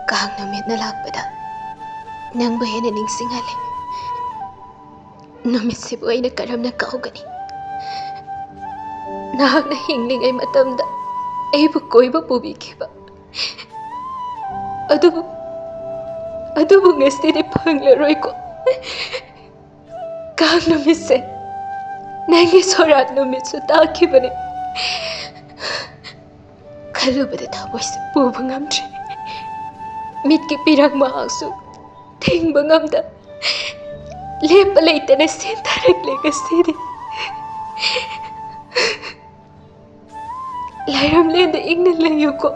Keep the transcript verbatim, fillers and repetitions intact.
ꯀꯥꯡ ꯅꯨꯃꯤꯠꯅ ꯂꯥꯛꯄꯗ ꯅꯪꯕꯨ ꯍꯦꯟꯅ ꯅꯤꯡꯁꯤꯡꯍꯜꯂꯦ꯫ ꯅꯨꯃꯤꯠꯁꯤꯕꯨ ꯑꯩꯅ ꯀꯔꯝꯅ ꯀꯥꯎꯒꯅꯤ? ꯅꯍꯥꯛꯅ ꯍꯤꯡꯂꯤꯉꯩ ꯃꯇꯝꯗ ꯑꯩꯕꯨ ꯀꯣꯏꯕ ꯄꯨꯕꯤꯈꯤꯕ꯫ ꯑꯗꯨꯕꯨ, ꯑꯗꯨꯕꯨ ꯉꯁꯤꯗꯤ ꯐꯪꯂꯔꯣꯏꯀꯣ꯫ ꯀꯥꯡ ꯅꯨꯃꯤꯠꯁꯦ ꯅꯪꯒꯤ ꯁꯣꯔꯥꯠ ꯅꯨꯃꯤꯠꯁꯨ ꯇꯥꯈꯤꯕꯅꯤ꯫ ꯈꯜꯂꯨꯕꯗ ꯊꯃꯣꯏꯁꯦ ꯄꯨꯕ ꯉꯝꯗ꯭ꯔꯦ꯫ ꯃꯤꯠꯀꯤ ꯄꯤꯔꯛ ꯃꯍꯥꯛꯁꯨ ꯊꯤꯡꯕ ꯉꯝꯗ ꯂꯦꯞꯄ ꯂꯩꯇꯅ ꯆꯦꯟꯊꯔꯛꯂꯦ ꯉꯁꯤꯗꯤ꯫ ꯂꯥꯏꯔꯝꯂꯦꯟꯗ ꯏꯪꯅ ꯂꯩꯌꯨꯀꯣ꯫